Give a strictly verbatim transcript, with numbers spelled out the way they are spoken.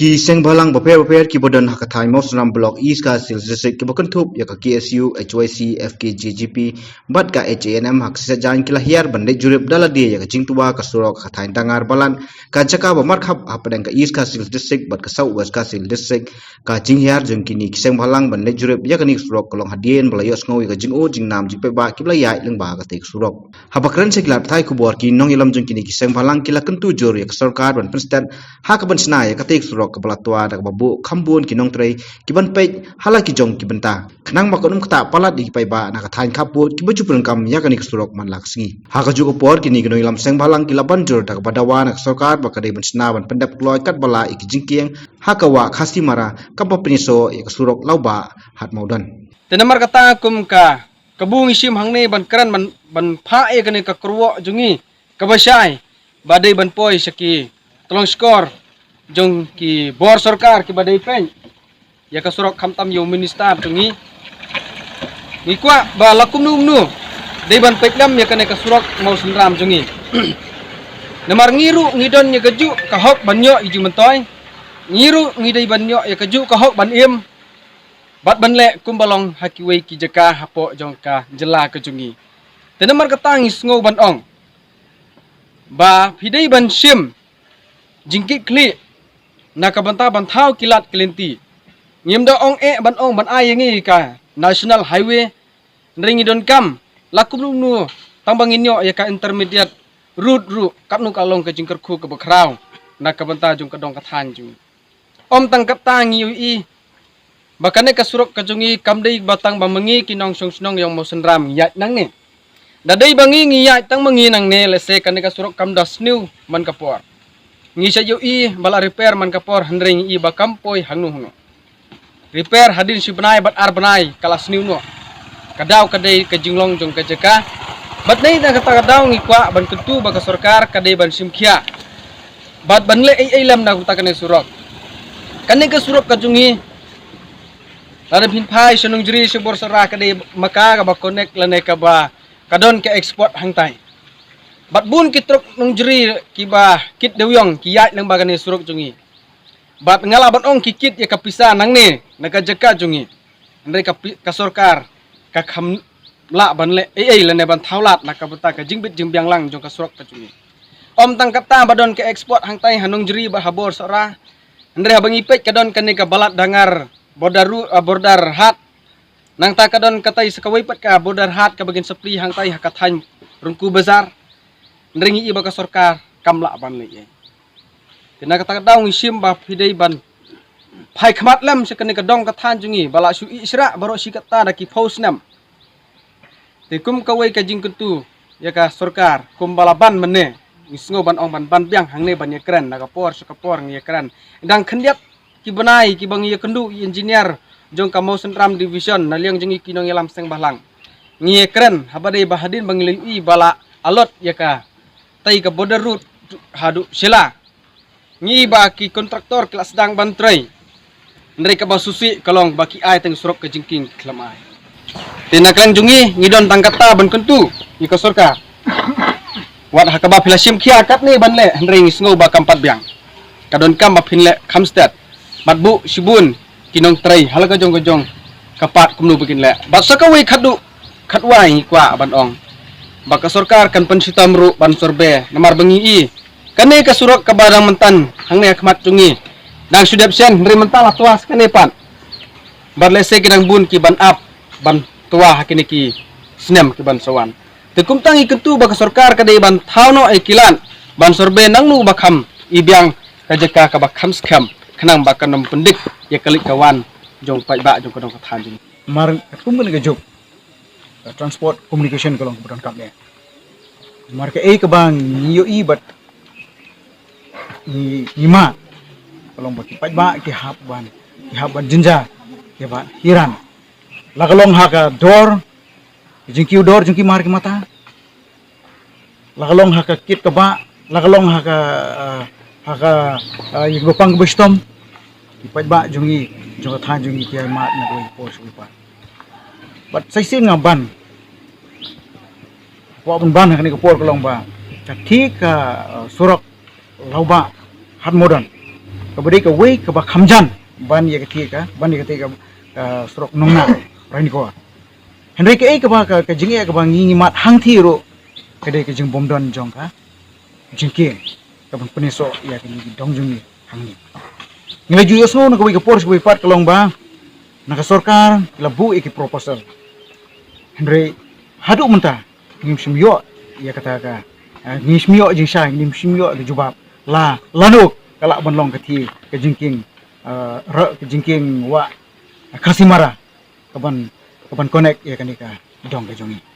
Ki seng bhalang bapher bapher kiba don ha ka thaiñ Mawsynram Block, East Khasi Hills District, kiba kynthup ïa ka K S U, H Y C, F K J G P bad ka H A N M ha ka Sisajan, ki la hiar ban leit jurip da lade ïa ka jingtwa ka surok ha ka thaiñ Dangar Balat, ka jaka ba markhap hapdeng ka East Khasi Hills District bad ka South West Khasi Hills District. Ka jinghiar jong kine ki seng bhalang ban leit jurip ïa kane ka surok ka long hadien ba la ïohsngew ïa ka jingud jingnam jingpaidbah kiba la ïaid lyngba katei ka surok. Haba kren sha ki lad pathai khubor, ki nongïalam jong kine ki seng bhalang ki la kyntu jur ïa ka sorkar ban pynstet ha kaban shna ïa katei ka surok kaba la twa da kaba buh kham bun ki nongtrei kiban peit ha la ki jong ki bynta, khnang ba kan ym ktah palat ïa ki paidbah na ka thaiñ khappud kiba ju pyndonkam ïa kane ka surok man la ka sngi. Ha kajuh ka por, kine ki nongïalam seng bhalang ki la ban jur da kaba dawa na ka sorkar ba ka dei ban shna ban pyndep kloi katba lah ïa ki jingkieng ha ka wah Khasi Mara kaba pynïasoh ïa ka surok Lawbah Hat Mawdon. Te namar kata, kum ka kabu ngi shim hangne ban kren ban, ban phah ïa kane ka kyrwoh jong ngi kaba shai ba dei ban poi sha ki tyllong shkor jong ki bor sorkar kiba dei peit ïa ka surok, khamtam ïa u minister jong ngi. Ngi kwah ba la kumno kumno dei ban peit lem ïa kane ka surok Mawsynram jong ngi. Namar ngi ruh ngi don ïa kajuh ka hok ban ïoh ïa jingmyntoi. Ngi ruh ngi dei ban ïoh ïa kajuh ka hok ban im bad ban leh kumba long ha kiwei ki jaka hapoh jong ka jylla ka jong ngi. Te namar kata ngi sngew ban ong ba phi dei ban shim jingkitkhlieh na ka bynta ban thaw ki lad ki lynti. Ngim da ong eh ban ong ban ai ïa ngi ka National Highway, hynrei ngi donkam la kumno kumno tang ba ngin ïoh ïa ka intermediate route ruh, katno ka long ka jingkyrkhu kaba khraw na ka bynta jong ka dong ka thaiñ jong ngi. Ym tang katta, ngi ïohi ba kane ka surok ka jong ngi kam dei ba tang ba ma ngi ki nongshong shnong ïong Mawsynram ngi ïaid nangne. Da dei ba ngi ngi ïaid tang ma ngi nangne, lehse kane ka surok kam da sniew man ka por. Ngi sa ïohi ba la repair man ka por, hynrei ngi i ba kam poi hangno hangno. Repair hadien shi bnai bad ar bnai ka la sniew noh. Ka daw ka dei ka jinglong jong ka jaka. Bad nei na kata ka daw ngi kwah ban kyntu ba ka sorkar ka dei ban shim khia bad ban leh ei ei lem na ka bynta kane surok. Kane ka surok ka jong ngi, lada phin phai sha Nongjri sha Borsohra, ka dei ma ka kaba connect lane kaba ka don ka export hangtai. Bad bun ki trok Nongjri kiba kit dewiong ki ïaid lyngba kane surok jong ngi. Bad nga lah ban ong ki kit ïa ka pisa nangne na ka jaka jong ngi, hynrei ka pi-, ka sorkar ka kham lah ban leh ei ei lane ban thaw lad na ka bynta ka jingbit jingbiang lang jong ka surok ka jong ngi. Ym tang katta ba don ka export hangtai ha Nongjri bad ha Borsohra, hynrei haba ngi peit ka don kane ka Balat Dangar border ru-, ah, border hat. Nangta ka don katai sa kawei pat ka border hat kaba kin supply hangtai ha ka thaiñ Rungku Bazar. Hynrei ngi i ba ka sorkar kam lah ban leh ei. Te na kata ka daw ngi shim ba phi dei ban phai khmat lem sha kane ka dong ka thaiñ jong ngi ba la shu ïeh shrah baroh shi katta da ki phew snem. Te kum kawei ka jingkyntu ïa ka sorkar, kumba la ban mynne, ngi sngew ban ong ban ban biang hangne ban ïakren, na ka por sha ka por ngi ïakren. Dang khyndiat ki bnai kiba ngi ïakynduh ïa i engineer jong ka Mawsynram Division na liang jong ngi ki nongïalam seng bhalang. Ngi ïakren haba dei ba hadien ba ngi la ïohi ba la allot ïa katai ka border road haduh Shella. Ngi ba ki kontraktor ki la sdang ban trei. Hynrei kaba sngewsih ka long ba ki ai tang surok ka jingkieng, ki khlem ai. Te na ka liang jong ngi, ngi don tang katta ban kyntu ïa ka sorkar. Wat ha kaba phi la shim khia katne ban leh, hynrei ngi sngew ba kam pat biang. Ka donkam ba phin leh kham stet. Bad buh shibun ki nongtrei ha la ka jong ka jong ka pat kumno ba kin leh. Bad sa kawei khatduh khatwai ngi kwah ban ong ba ka sorkar kan pynshitom ruh ban survey, namar ba ngi i kane ka surok kaba dang mynta hangne ha khmat jong ngi dang shu dep shen, hynrei mynta la twa sa kane pat. Bad lehse ki dang bun ki ban ap ban twa ha kine ki snem ki ban sa wan. Te kumta ngi kyntu ba ka sorkar ka dei ban thaw noh ïa ki lad ban survey nangno ba kham, i biang ka jaka kaba kham skhem, khnang ba kan ym pyndik ïa ka leit ka wan jong paidbah jong ka dong ka thaiñ jong ngi. Mar katkum kane ka juk, ka transport communication ka long kaba donkam eh. Mar kaei kaba ngi ïohi bad ngi, ngi mad ka long ba ki paidbah ki hap ban, ki hap ban jynjar, ki hap ban hiran. La ka long ha ka dor, ki jingkiew dor jong ki mar ki mata. La ka long ha ka kit ka bah, la ka long ha ka, ah, ha ka, ah, ïing ba pang ba shitom. Ki paidbah jong ngi, jong ka thaiñ jong ngi ki ïai mad na kawei ka por sha kawei ka por. Bad sa shisien nga ban, kwah ban ban ha kane ka por ka long ba ka thik ka, ah, surok Lawbah Hat Mawdon. kaba dei kawei kaba kham jan ban ïa ka thie ka, ban ïa ka thie ka, ka surok Nongna Ranikor. Hynrei kaei kaba ka, ka jingeh kaba ngi ngi mad hangthie ruh ka dei ka jingbymdon jong ka jingkieng kaban pynïasoh ïa kine ki dong jong ngi hangne. Ngi la ju ïohsngew na kawei ka por sha kawei pat ka long ba na ka sorkar ki la buh ïa ki proposal. Hynrei haduh mynta ngim shym ïoh ïa kata ka, eh, ngim shym ïoh jingshai, ngim shym ïoh ka jubab la lano ka lah ban long ka thie ka jingkieng, eh, ra-, ka jingkieng wah Khasimara kaban, kaban connect ïa kane ka dong ka jong ngi.